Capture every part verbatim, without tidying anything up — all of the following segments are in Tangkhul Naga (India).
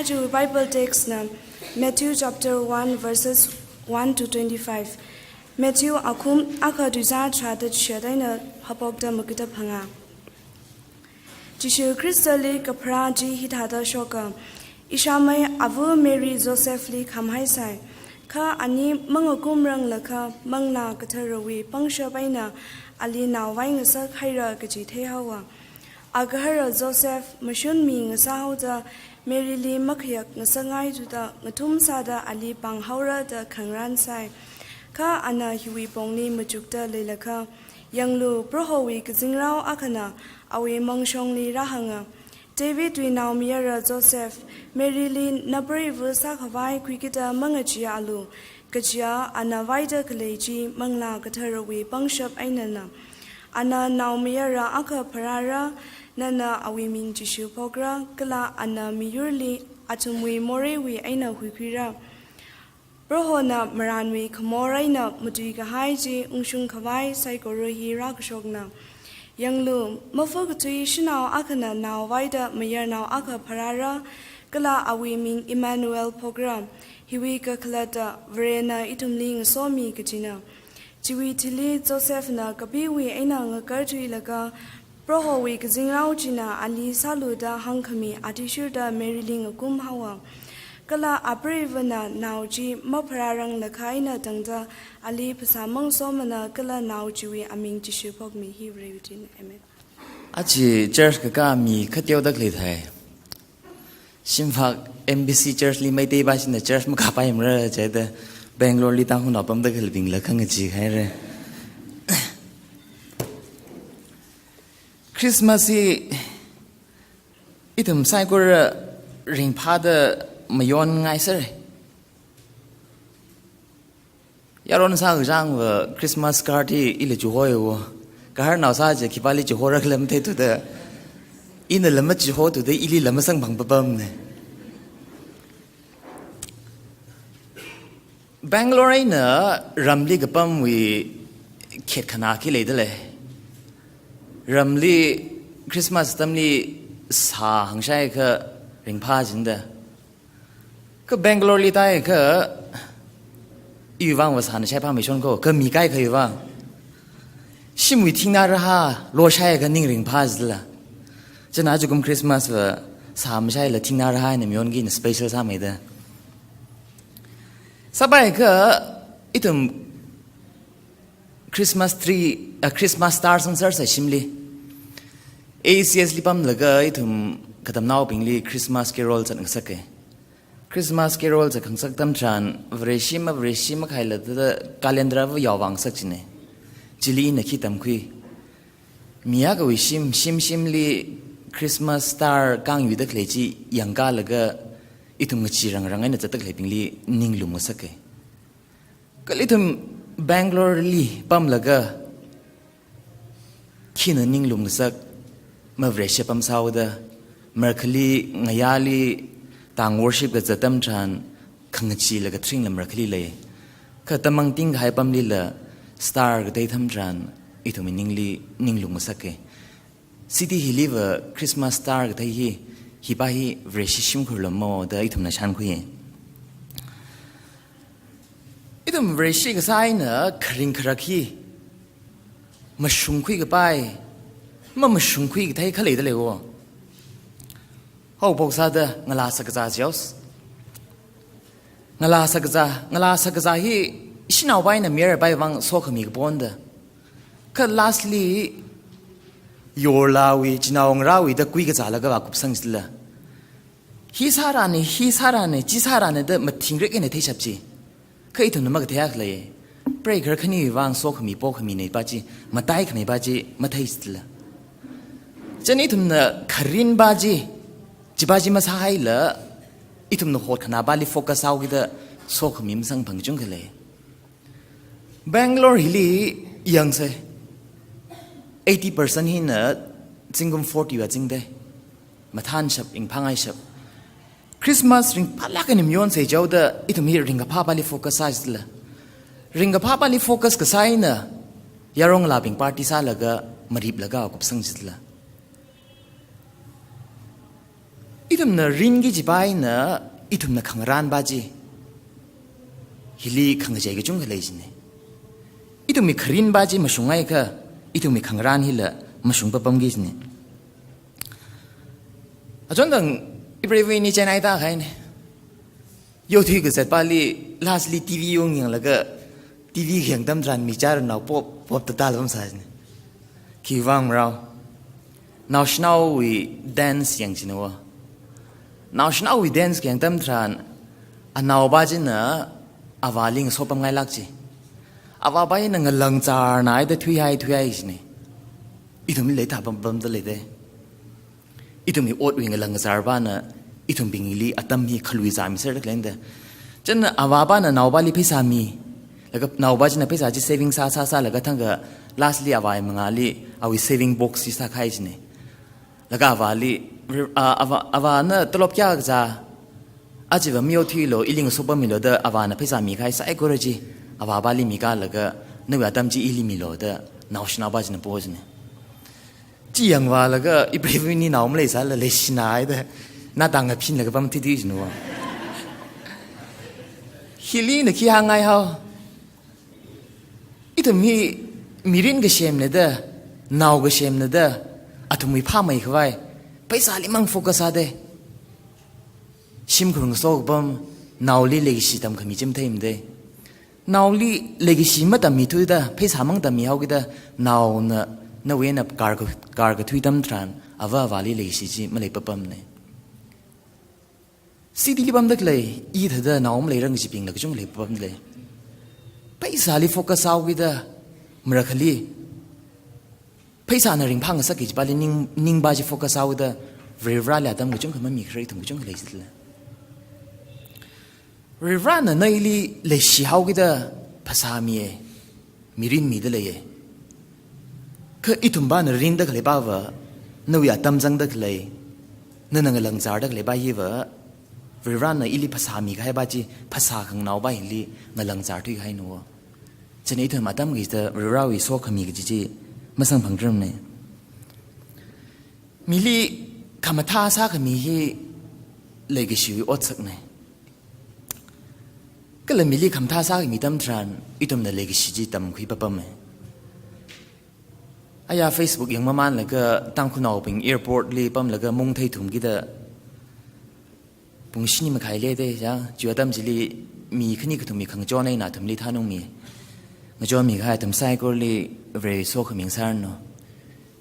Aja Bible text na Matthew chapter one verses one to twenty-five. Matthew akhum akha tuizā tharāda chishat eina haophokta makada phangā. Jishu Khristali kapharā chi hithāda shoka. Ishāmei ava Mary Josephli khamhaisai. Kha ani mangakumranglakha Manglā Katharawui pangshap eina ali nao vaingasak haira kaji theihaowa. Agahara Joseph mashunmi ngasāhaoda Maryli makhayak ngasakngaithuda ngathum sāda ali pānghaora da khangarān sai. Kha ana hiwui pongli machukta leilakha, yanglu, Prohowui kazingrao akhana awui mongshongli rāhānga, Davidwui naomayara Joseph, Maryli napreiva sākhavai khuikida mangacheealu, kaja ana vaida khalei chi Manglā Katharawui pangshap einana. Ana naomayara akha pharāra, nana awui ming Jishu phokra, kala ana miyurli athumwui moreiwui eina huikhuira. Prohona marānwui khamor eina matuikahai chi ungshungkhavai saikora hi rākashokna. Yanglu, mafa kathui shanao akhana nao vaida mayarnao akha pharāra, kala awui ming Emmanuel phokra. Hiwui kakhalatta Varena ithumli ngasomi kajina. Chiwui thili Josephna kapiwui eina ngakarthuilaga, Prohowui kazingrao china ali sālu da hāngkhami athishurda Maryli ngakumhaowa. Kala apreivana nao chi mapharāranglakha eina tangda ali phasā mangasomana kala nao chiwui aming Jishu phokmi hi Varewui tuina. Amen. Aja church kakā mi khateoda khalei thai. Shimvak M B C church li Meitei pāshina church makāpaimara jida Bangalore li Tangkhulnao pamda khaleibingla khangachee haira. Christmas hi ithum saikora ringphāda mayonngaisera. Yaron sākachangva Christmas card hi ila chihoiwo. Gaharnao sā je khipāli chihora khala matheithuda, inala machihothuda ilila masangphang papamna. Bangalore eina ramli kapamwui khet khanā khi leidalei. Ramli Christmas atamli sā hāngshaiakha ringphā jida. Kha Bangalore li tāakha, iwui vangva sāna shaiphāmeishon ko, kha mi kaikhawui vang shimwui thingnā rahā loshaiakha ning ringphā jila. China ajakum Christmas va sā mashaila thingnā rahā eina mayonki eina special sāmeida. Sāpaiakha ithum Christmas tree, uh, Christmas star sangsarsai shimli. A C S li pamlaga ithum katamnaobingli Christmas carol zatngasaka. Christmas carol zatkhangasak atam tharan, Vareshi ma, Vareshi makhaila da calendar va yaovāngasak jina. Chili ina khi tamkhui. Mi akhawui shim, shim shimli Christmas star kāngyuida khalei chi yangkalaga ithum ngachee rangrang eina zatda khaleibingli ninglumngasaka. Kala ithum Bangalore li pamlaga khina ninglumngasak, ma Vareshi pamsāhaoda, marākhali ngayāli tang worship kazat atam tharan, khangacheela kathringla marākhali lei. Kha tamang tingkahai pamlila star kathei atam tharan, ithumwui ningli ninglumngasaka. City hiliva Christmas star kathei hi, hipā hi Vareshi shimkhurlamo da ithumna shānkhui. Ithum Vareshi kasā eina kharing kharak hi mashungkhui kapai, mamashungkhui kathei khalei dalei wo. Haophok sāda ngalā sakazā jaus. Ngalā sakazā, ngalā sakazā hi shanao paina mayar pai vang sokhami kaponda. Kha lastly, yorlāwui, chinaongarāwui da kuikazālaga vākupsang jila. Hi sārane, hi sārane, chi sārane da mathingrik eina theishap chi. Kha ithumna makatheiakha lei. Preikhar khaniwui vang sokhami, pokhamina pa chi, mataikhamei pa chi, mathei jila. Chieina ithumna kharing pa chi, chi pa chi masāhaila, ithumna hotkhanā pali focus sāhaokida sokhami masangphang kachungkha lei. Bangalore hili yangsei, eighty percent hina zingkum forty va zingdei. Mathānshap, ringphāngaishap. Christmas ringphālāk eina mayonsei chaoda, ithum hi ringkaphā pali focus sā jila. Ringkaphā pali focus kasā eina, yarongalābing party sālaga, mariplaga kupsang jila. Ithumna rinki kajipa eina ithumna khangarānpa chi, hili khangachei kachungkha lei jine. Ithumwui kharinpa chi mashunghaiakha, ithumwui khangarān hila mashung papamki jine. Achon tang ipreiva ini Chennai tākahaine. Yaothui kazatpali, lastli T V ung yanglaga, T V kayang atam tharan mi chara nao pop, pop da tāla pamsā jine. Khiwui vang marao? Naoshinaowui dance yang jine wo. Naoshinaowui dance kayang atam tharan, anaopa china avāli ngasopamngailāk chi. Avāpa hina ngalangzarnaida thuihai, thuihai jine. Ithumli leithā pam, pamda leide. Ithumwui otwui ngalangzarpana ithumbingli atam hi khalui zāmiserda khaleina da. Chieina avāpana naopali pheisā mi. Laga naopa china pheisā chi saving sā, sā, sālaga thangkha lastli avāwui mangāli awui saving box chi sākahai jine. Laga avāli, a, avā, avā na tolop kayākha kazā? Achiva mi yaothuilu, ili ngasopammilu da avāna pheisā mikahai saikora chi avāpali mikalaga, nawui atam chi ili milu da naoshinaopa china po jine. Chi yangvālaga ipreiva ini nao maleisāla leishinaida, na tang ngaphinlaga pam thiti jine wo. Hili ina khi hāngngaihao? Ithum hi mirin kasemna da, nao kasemna da, athumwui phāmeikhavai pheisāli mang focus sāde. Shimkhur ngaso kapam, naoli leikashi tamkhami chi matheimade. Naoli leikashi matammithuda, pheisā mang tammihaokida, naona nawui eina karka, karkathui atam tharan, avā avāli leikashi chi malei papamne. Cityli pamda khalei, i thāda nao maleirang kajibingla kachungkha lei papamda lei. Pheisāli focus sāhaokida, marakhali pheisāna ringphāngasakki kajipali ning, ningpa chi focus sāhaokida, Varivarali atam kachungkha mamikharar ithum kachungkha lei jidalei. Varivarana naili leishihaokida phasā miye, mirin mida leiye. Kha ithumpana rinda khaleipava, nawui atam zangda khalei, nana ngalangzarda khaleipa hiva, Varivarana ili phasā mikahaipa chi, phasā khanganaopa hili ngalangzarthuikahaina wo. Chieina ithum atam kachida Varivarawui sokhami kaji chi masamphangthuramne. Mili khamathā sākhami hi leikashiwui otsakne. Kala mili khamathā sākhami atam tharan, ithumna leikashi chi tamkhui papame. Aya Facebook yangmamanlaga Tangkhulnaobing airportli pamlaga mung theithumkida pung shini makhai leide ya, chiwui atam chili mi khani kathumwui khangachon eina athumli thanungmi. Ngachonmikahai athum saikorali Varewui sokhami ngasāranu.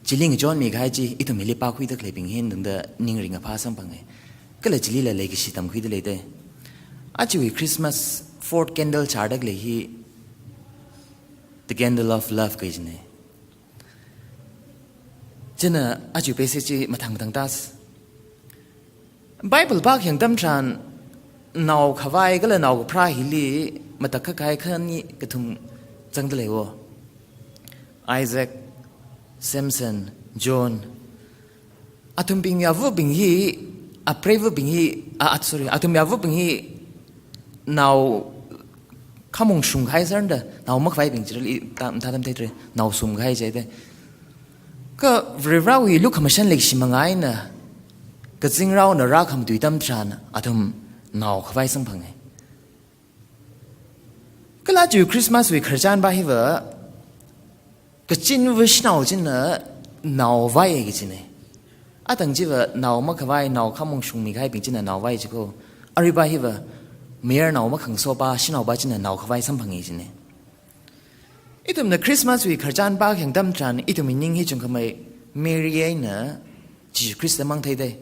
Chili ngachonmikahai chi ithum hili pākhuida khaleibing hi tangda ning ringaphā samphange. Kala chilila leikashi tamkhuida leide. Ajawui Christmas fourth candle chārda khalei hi The Candle of Love kaji jine. Chieina ajawui passage chi mathang mathang tāsa. Bible pākhayang atam tharan, nao khavai kala nao kapharā hili matakhak kahai khani kathum zangda lei wo. Isaac, Samson, John. Athumbingwui avabing hi, apreiva̱bing hi, a, a, sorry, athumwui avabing hi, nao khamong shungkahai sāranda, nao makhavaibing chili, tam, tam, tam, tetre, nao sumkahai jide. Kha Varivarawui lukhamashan leikashi manga eina, kazingraona rākhamatui atam tharan, athum nao khavai samphange. Kala chiwui Christmaswui khararchanpa hiva, kachinva shanao china nao vaiye kajine. Atang chiva nao makhavai, nao khamong shungmikahaibing china nao vai jiko. Aruipa hiva, mayarnao makhangasopa, shanaopa china nao khavai samphange jine. Ithumna Christmaswui khararchan pākhayang atam tharan, ithumwui ning hi chungkhamei Mary eina Jishu Khrista mang theide.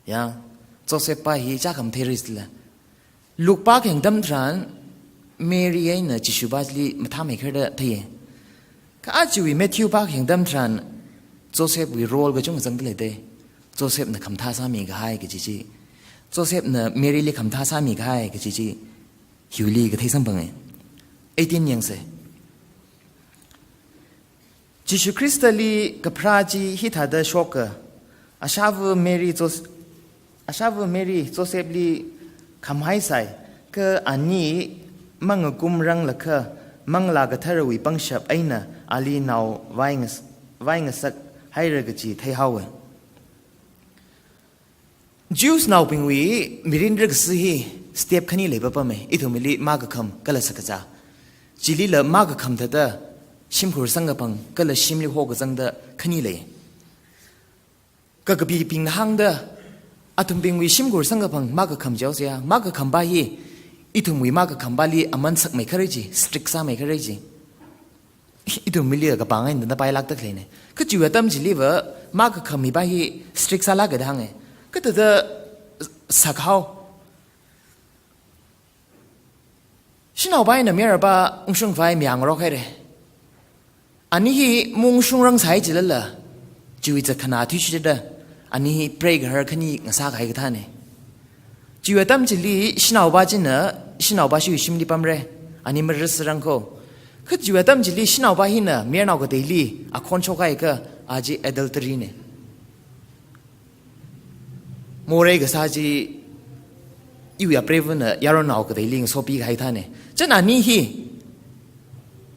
Ya, Josephpa hi chākhamathei risila. Luke pākhayang atam tharan, Mary eina Jishupa chili mathāmeikharda theiye. Kha ajawui Matthew pākhayang atam tharan, Josephwui role kachungkha zangda leide. Josephna khamathā sāmikahai kaji chi. Josephna Maryli khamathā sāmikahai kaji chi. Hiwuili kathei samphange. Eighteen yangse. Jishu Khristali kapharā chi hithāda shoka, ashāva̱ Mary Jos-, ashāva̱ Mary Josephli khamhaisai, kha ani mangakumranglakha Manglā Katharawui pangshap eina ali nao vaingas-, vaingasakhaira kaji theihaowe. Jews naobingwui mirin rikasi hi step khani leipapame, ithumli makakham kala sakazā. Chilila makakham thāda shimkhur samkaphang kala shimli hokazangda khani lei. Kakapibingna hāngda, athumbingwui shimkhur samkaphang makakham jihaosa, makakhamba hi ithumwui makakhambali aman sakmeikharei ji, strict sāmeikharei ji. Ithumli kapāng eina pailākda khaleine. Kha chiwui atam chiliva makakham hipa hi strict sālāka da hānge. Kha thāda sakhao. Shanaopa eina mayarpa ungshungkhavai mayāngarok haire. Ani hi maungshungrangsai jilala, chiwui zatkhanā athishurda, ani hi preigahar khani ngasākahai kathāne. Chiwui atam chili shanaopa china, shanaopa shiwui shimli pamre, ani marasarang ko. Kha chiwui atam chili shanaopa hina mayarnao kateili akhon shokhaiakha, a chi adultery ne. Morei kasā chi iwui apreivana yaronnao kateili ngasopikahai thāne. Chieina ani hi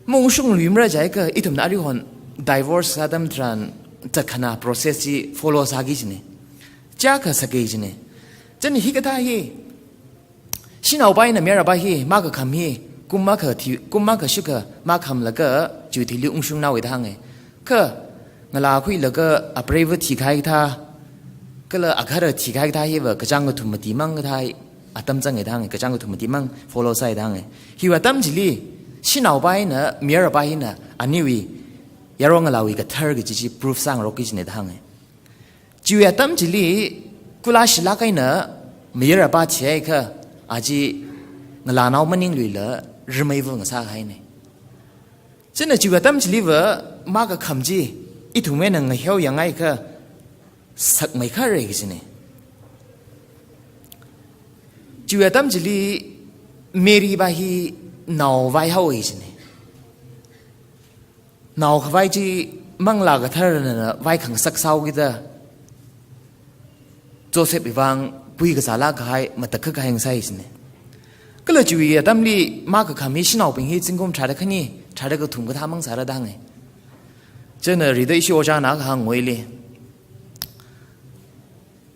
maungshungluimara jiakha ithumna aruihon divorce sā atam tharan zatkhanā process chi follow sāki jine. Chiyākha sāki jine. Chieina hikathā hi shanaopa eina mayarpa hi makakham hi kum akha thi, kum akha shukha makhamlaga chiwui thili ungshungnaowe da hānge. Kha ngalā khuilaga apreiva thikahai kathā, kala agahara thikahai kathā hiva kachāng kathum mati mang kathā atam zange da hānge, kachāng kathum mati mang follow sāi da hānge. Hiwui atam chili shanaopa eina mayarpa hina aniwui yaron ngalāwui kathar kaji chi proof sāngarokki jine da hānge. Chiwui atam chili kula shilāk eina mayarpa thihaiakha, a chi ngalānao maningluila rameiva ngasākahaine. Chieina chiwui atam chiliva makakham chi ithum eina ngaheoyangakha sakmeikharei kajine. Chiwui atam chili Marypa hi nao vaihaowe jine. Nao khavai chi Manglā Katharana vaikhangasak sāhaokida Josephwui vang kui kazālāk kahai, matakhak kahai ngasai jine. Kala chiwui atamli makakham hi shanaobing hi zingkum tharāda khani, tharāda kathum kathā mang sāra da hānge. Chieina rida ishi ojāna kahāng ngoili.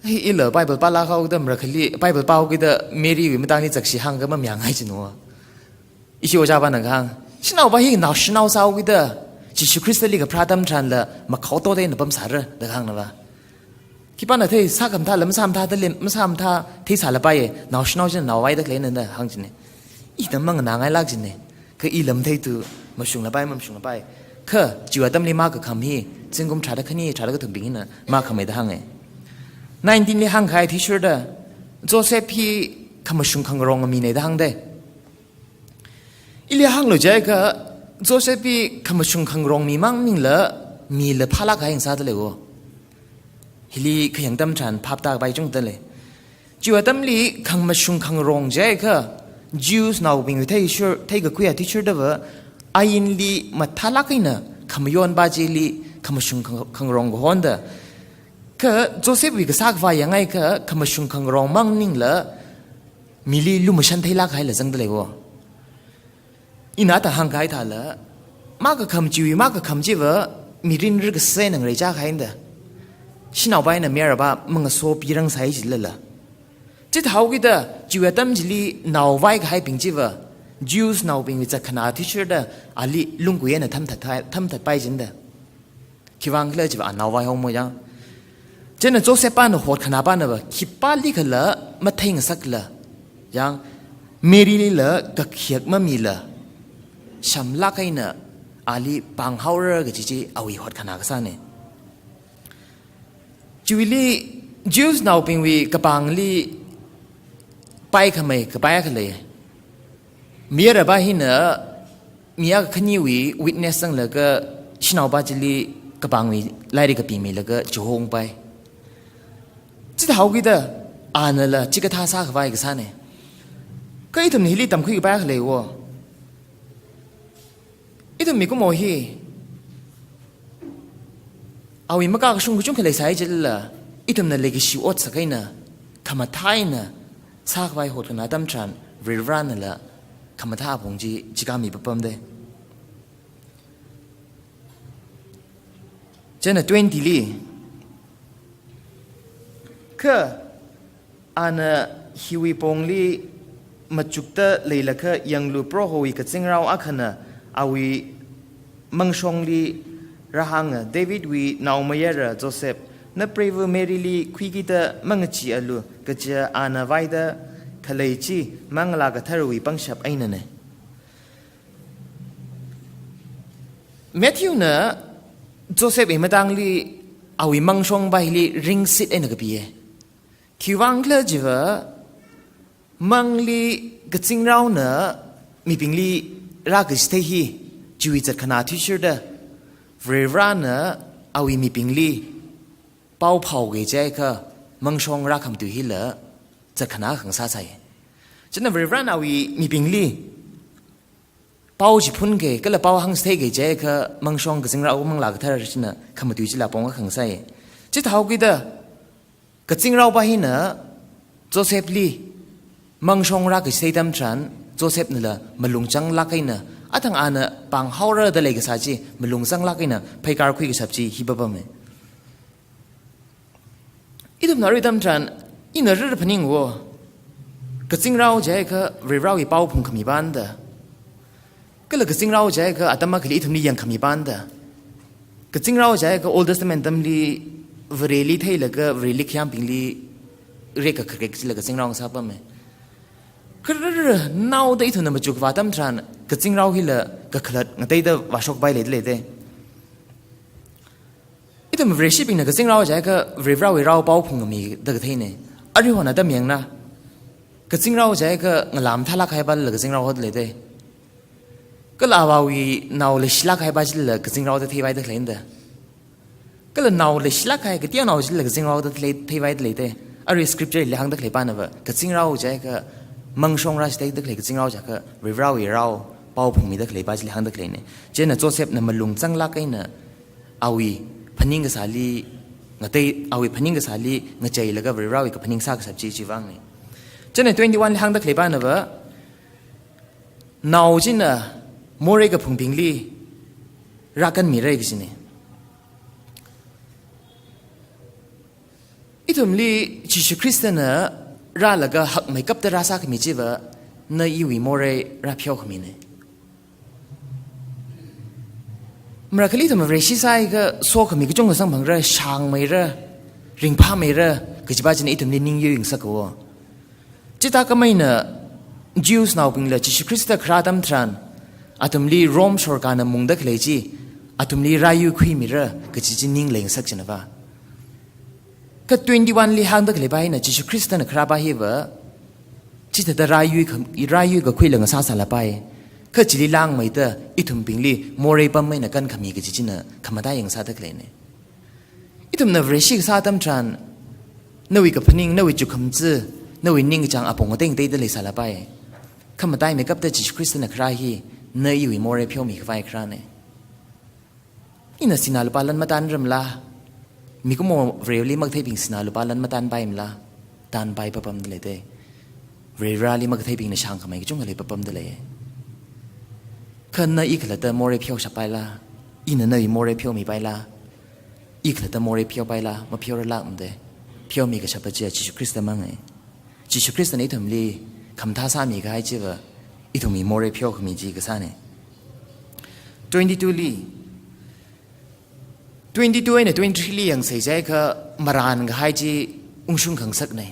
Hi ila Bible pālāk haokida marakhali, Bible pāhaokida Marywui matangli zakshi hāngakha mamayāngai jino. Ishi ojāpana kahāng, shanaopa hi naoshinao sāhaokida, Jishu Khristali kapharā atam tharanla makhao totda eina pamsāra da kahāngna va. Khipāna thei sākhamathā lam sāmathā da lam, masāmathā theisālapai, naoshinao china nao vaida khaleina da hāng jine. Ina manganāngailāk jine. Kha ila matheithu, mashunglapai, mamashunglapai. Kha chiwui atamli makakham hi zingkum tharāda khani, tharāda kathumbing hina makhamei da hānge. Nineteenli hāngkahai athishurda, Joseph hi khamashung khangarong mina da hāngde. Ili hānglu jiakha, Joseph hi khamashung khangarong mi mang maningla, mila phālāk kahai ngasāda leiwo. Hili khayang atam tharan phap tākapai chungda lei. Chiwui atamli khamashung khangarong jiakha, Jews naobingwui theishur, theikakhui athishurda va, ainli mathālāk eina khamayonpa chili khamashung khang-, khangarong kahonda. Kha Josephwui kasā khavā yangakha khamashung khangarong mang maningla, mili lumashan theilāk kahaila zangda leiwo. Ina thāda hāngkahai thāla, makakham chiwui makakham chiva mirin rikasena ngareichā kahaina da. Shanaopa eina mayarpa mangasopirangsai jilala. Chithāhaokida chiwui atam chili nao vaikahaibing chiva, Jews naobingwui zatkhanā athishurda ali lunggui eina thamthat, thamthatpai jina da. Khiwuivang khala chiva a nao vaihaomo yang. Chieina Josephpana hotkhanāpana va, khipālikhala matheingasakla. Yang, Marylila kakhayak mamila. Shamlāk eina ali pānghaora kaji chi awui hotkhanā kasāne. Chiwuili Jews naobingwui kapāngli paikhamei kapai akha lei. Mayarpa hina mi akha khaniwui witness zanglaga shanaopa chili kapāngwui lairik kapimilaga chihongpai. Chithāhaokida anala chikathā sākhavai kasāne. Kha ithumna hili tamkhuikapai akha leiwo. Ithum mikumo hi awui makakashung kachungkha leisai jilala, ithumna leikashi ot sākahaina, khamathā eina sākhavai hotkhanā atam tharan, Varivaranala khamathā apong chi chikāmi papamde. Chieina twentyli. Kha, Ana hiwui pongli machukta leilakha yanglu Prohowui kazingrao akhana awui mangshongli rāhānga, Davidwui naomayara Joseph, na preiva Maryli khuikida mangacheealu, kaja ana vaida khalei chi Manglā Katharawui pangshap einana. Matthewna Josephwui matangli awui mangshong pā hili ringsit eina kapiya. Khiwuivang khala jiva, mangli kazingraona mibingli rākachithei hi, chiwui zatkhanā athishurda, Varivarana awui mibingli pao phao kajiakha mangshong rākhami tui hila zatkhanā akha ngasāsai. Chieina Varivarana awui mibingli pao chi phungki, kala pao hāngchithei kajiakha mangshong kazingrao Manglā Kathara china khamatui chila pong akha ngasāi. Chithāhaokida, kazingrao pā hina Josephli mangshong rākachithei atam tharan, Josephna la malung changlāk eina, athang ana pānghaora da leikasā chi malung changlāk eina pheikar khuikashap chi hi papama. Ithumna arui atam tharan, ina rarphaning wo, kazingrao jiakha Varivarawui pao phungkhami pāna da. Kala kazingrao jiakha atam akhali ithumli yangkhami pāna da. Kazingrao jiakha Old Testament atamli Vareli theilaga Vareli khayāmbingli rekakharek chila kazingrao ngasā pama. Kha rarnaoda ithumna machukvā atam tharan, kazingrao hila kakhalat ngateida vāshokpai leida leida. Ithum Vareshibingna kazingrao jiakha Varivarawui rao pao phungkhami da katheina. Aruihon atam yangna, kazingrao jiakha ngalā mathālāk kahai pāla kazingrao hoda leida. Kala avāwui nao leishilāk kahai pā chila kazingrao da theivaida khaleina da. Kala nao leishilāk kahai kateonao chila kazingrao da thei, theivaida leida. Arui scriptureli hāngda khalei pāna va, kazingrao jiakha mangshong rāchitheida khalei kazingrao jiakha Varivarawui rao pao phungmida khalei pā chili hāngda khaleina. Chieina Josephna malung changlāk eina awui phaning kasāli ngatei, awui phaning kasāli ngacheilaga Varivarawui kaphaning sākashap chi chiwuivangna. Chieina twenty-oneli hāngda khalei pāna va, nao china morei kaphungbingli rākanmira kajina. Ithumli Jishu Khristana rālaga hakmeikapta rāsākhami chiva, na iwui morei rāpheokhamina. Marakhali ithum Vareshi sāakha sokhami kachungkha samphangra, shāngmeira, ringphāmeira, kaji pā china ithumli ning yuingasaka wo. Chithākhameina Jews naobingla Jishu Khrista kharā atam tharan, athumli Rome sorkarna mungda khalei chi, athumli rāyuikhuimira kaji chi ning leingasak china va. Kha twenty-oneli hāngda khalei pā hina Jishu Khristana kharā pā hiva, chithāda rāyui kham-, rāyuikakhuila ngasāsālapai. Kha chili langmeida ithumbingli morei pam eina kankhami kaji china khamataiya ngasāda khaleina. Ithumna Vareshi kasā atam tharan, nawui kaphaning, nawui chukhamzā, nawui ningkachāng apong ngatei ngateida leisālapai. Khamataimeikapta Jishu Khristana kharā hi, na iwui morei pheomi khavai kharāna. Ina sinā lupā lan matanramla, mikumo Vareli makatheibing sinā lupā lan matanpaimala, tanpai papamda leida. Vareli makatheibingna shāngkhamei kachungkha lei papamda lei. Kha na i khalatta morei pheoshappaila, ina nawui morei pheomipaila, i khalatta morei pheopaila, mapheorarlākmada. Pheomikashap chiya Jishu Khrista manga. Jishu Khristana ithumli khamathā sāmikahai chiva, ithumwui morei pheokhami chi kasāna. Twenty-twoli, twenty-two eina twenty-threeli yangsei jiakha marān kahai chi ungshung khangasakna.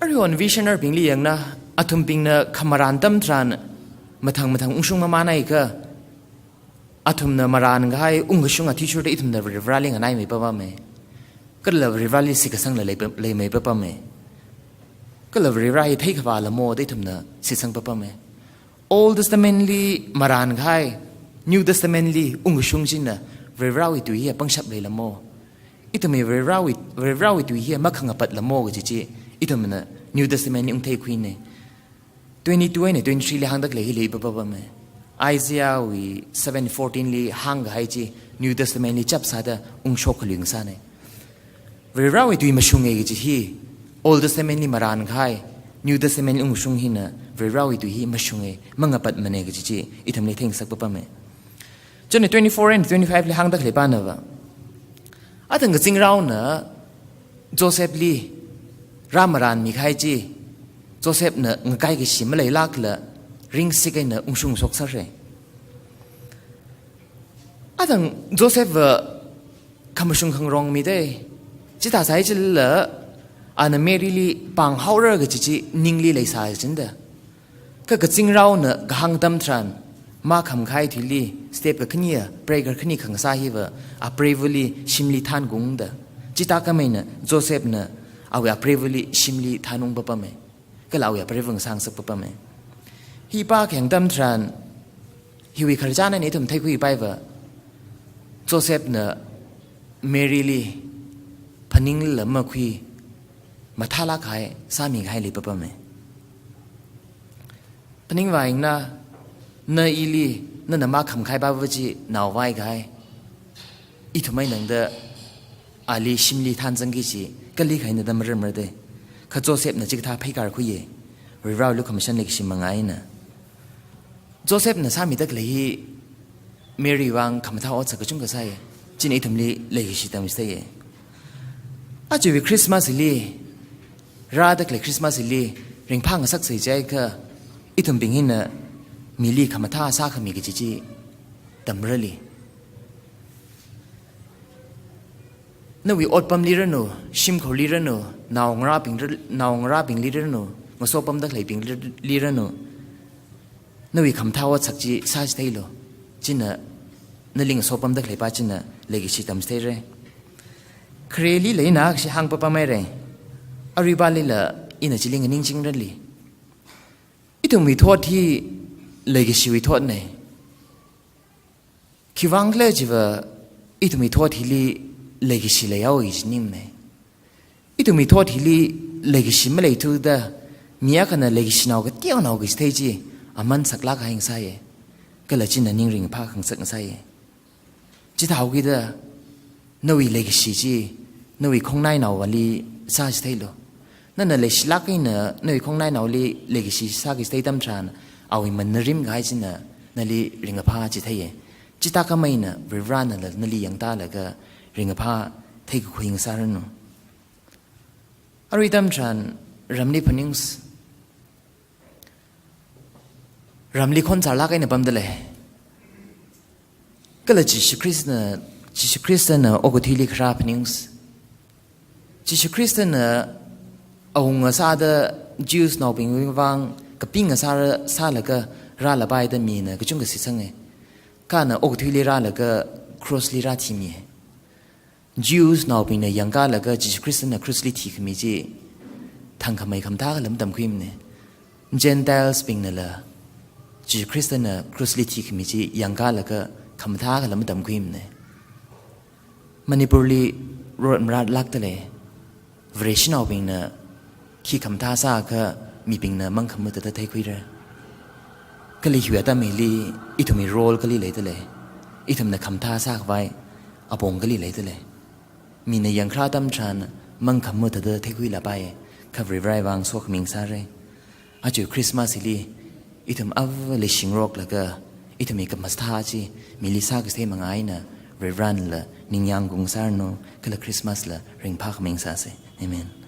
Aruihon visionaryabingli yangna, athumbingna khamarān atam tharan mathang mathang ungshung mamānakha, athumna marān kahai ungkashung athishurda ithumna Varivarali nganaimei papama. Kala Varivarali shitkasangla lei pa-, leimei papama. Kala Varivara hi theikhavāla mo da ithumna shitsang papama. Old Testamentli marān kahai, New Testamentli ungkashung china Varivarawui tui hiya pangshap leila mo. Ithumwui Varivarawui, Varivarawui tui hiya makhangapatla mo kaji chi, ithumna New Testamentli ungtheikhuina. Twenty-two eina twenty-threeli hāngda khalei hili papapama. Isaiahwui seven fourteenli hāngkahai chi New Testamentli chapsāda ungshok khalui ngasāna. Varivarawui tui mashunga kaji hi, Old Testamentli marān kahai, New Testamentli ungkashung hina Varivarawui tui hi mashunga, mangapatmana kaji chi ithumli theingasak papama. Chieina twenty-four and twenty-fiveli hāngda khalei pāna va, Athang kazingraona Josephli rāmaranmi kahai chi, Josephna ngakai kashi maleilākla ringsik eina ungshung shokserre. Athang Josephva khamashung khangarong mi dei. Chithāsai chilala, ana Maryli pānghaora kaji chi ningli leisā chinda. Kha kazingraona kahāng atam tharan, mā khamkahai thili, step kakhane, prayer kakhane khangasā hiva, apreiva̱li shimli thānungda. Chithākhamei eina Josephna awui apreiva̱li shimli thānung papame. Kala awui apreiva̱ ngasāngasak papame. Hi pākhayang atam tharan, hiwui khararchan eina ithum theikhuipaiva, Josephna Maryli phaningla makhui, mathālāk kahai sāmikahai leipapame. Phaningvā yangna, na ili, nana mā khamkahai pāva̱ chi naovai kahai, ithum eina tangda ali shimli thānzangki kaji, kali khaina da marar marar dei. Kha Josephna chikathā pheikar khuiye. Varivarāwui lukhamashan leikashi manga eina. Josephna sāmida khalei hi Mary vang khamathā otsak kachungkha sāye. China ithumli leikashi tamchitheiye. Ajawui Christmas hili, rāda khalei Christmas hili, ringphāngasaksei jiakha, ithumbing hina mili khamathā sākhami kaji chi tamrali. Nawui otpamli ranu, shimkhurli ranu, naongarābing ra-, naongarābingli ranu, ngasopamda khaleibingli ranu, nawui khamathā otsak chi sāchitheilu. China, nali ngasopamda khaleipa china leikashi tamchitheire. Khareli leina kashi hāngpapameire. Aruiva lila ina chili nganingchingrali. Ithumwui thot hi leikashiwui thotne. Khiwuivang khala chiva, ithumwui thot hili leikashi leihaowa kaji ningne. Ithumwui thot hili leikashi maleithuda, mi akhana leikashinao kateonao kachithei chi aman saklāk kahai ngasāye. Kala china ning ringphā khangasak ngasāye. Chithāhaokida, nawui leikashi chi, nawui khongnainaovali sāchitheilu. Nana leishilāk eina nawui khongnainaoli leikashi sākachithei atam tharan, awui manna rimkahai china nali ringkaphā chitheiye. Chithākhamei eina Varivarānala nali yangtālaga ringkaphā theikakhui ngasāranu. Arui atam tharan ramli phanings-, ramli khonsarlāk eina pamda lei. Kala Jishu Khristana, Jishu Khristana okathuili kharā phanings-, Jishu Khristana awunga sāda Jews naobingwui vang kapinga sāra, sālaga rālapai da mina kachungkha shitsange. Kha ana okathuili rālaga cross li rāthimiye. Jews naobingna yangkalaga Jishu Khristana cross li thikhami chi thangkhamei khamathā akhala matamkhuimane. Gentiles bingnala Jishu Khristana cross li thikhami chi yangkalaga khamathā akhala matamkhuimane. Manipur li rot maratlākda lei. Vareshinaobingna khi khamathā sākha mibingna mangkhamā thāda theikhuira. Kali hiwui atam hili ithumwui role kali leida lei. Ithumna khamathā sākhavai apong kali leida lei. Mina yangkharā atam tharan mangkhamā thāda theikhuilāpai, kha Varivarāwui vang sokhami ngasāra. Aja Christmas hili ithum ava leishingaroklaga, ithumwui khamathā chi mili sākachithei manga eina Varivarānala ningyāng ngasāranu, kala Christmas la ringphākhami ngasāsa. Amen.